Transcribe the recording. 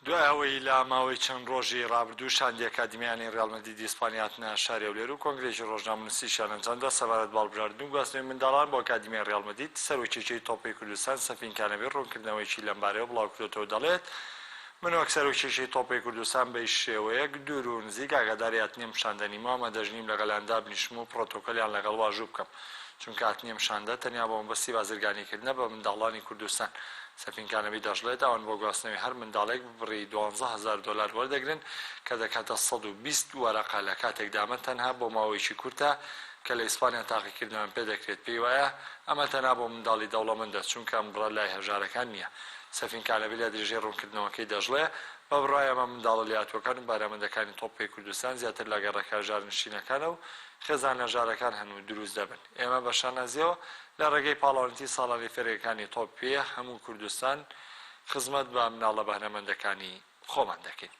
دوای ئەوەی لە ماوەی چەند ڕۆژی ڕابردوو شاندی ئەکادیمیای یانەی ڕیاڵ مەدریدی ئیسپانی هاتنە شاری هەولێر و کۆنگرەیەکی ڕۆژنامەنووسیشیان ئەنجامدا سەبارەت بە هەڵبژاردن و گواستنەوەی منداڵان بۆ ئەکادیمیای ڕیاڵ مەدرید، سەرۆکی یەکێتی تۆپی کوردستان سەفین کانەبی ڕوونکردنەوەیەکی لەمبارەیەوە بڵاوکردۆتەوە دەڵێت، من وەک سەرۆکی یەکێتی تۆپی کوردستان بە هیچ شێوەیەک دوور و نزیک ئاگاداری هاتنی ئەم شاندە نیم و ئامادەش نیم لەگەڵیان دابنیشم و پڕۆتۆکۆلیان لەگەڵ واژوو بکەم. چونکە هاتنی ئەم شاندە تەنیا بۆ مەبەستی بازرگانیکردنە بە منداڵانی کوردستان. سەفین کانەبی دەشڵێت، ئەوان بۆ گواستنەوەی هەر منداڵێک بڕی 12 هەزار دۆلار وەردەگرن کە دەکاتە 120 وەرەقە، لە کاتێکدا ئەمە تەنها بۆ ماوەیەکی کورتە کە لە ئیسپانیا تاقیکردنەوەیان پێدەکرێت، پێی وایە ئەمە تەنها بۆ منداڵی دەوڵەمەندە، چونکە ئەم بڕە لای هەژارەکان نییە. سەفین کانەبی لە درێژەی ڕوونکردنەوەکەی دەشڵێ، بە بڕوای ئێمە منداڵە لێهاتووەکان و بارامەندەکانی تۆپی کوردستان زیاتر لە گەڕەکە هەژارنشینەکانە و خێزانە هەژارەکان هەن و دروست دەبن. ئێمە بە شانازییەوە لە ڕێگەی پاڵەوانێتی ساڵانەی فێرگەکانی تۆپی پێ هەموو کوردستان خزمەت بە مناڵە بەهرەمەندەکانی خۆمان دەکەین.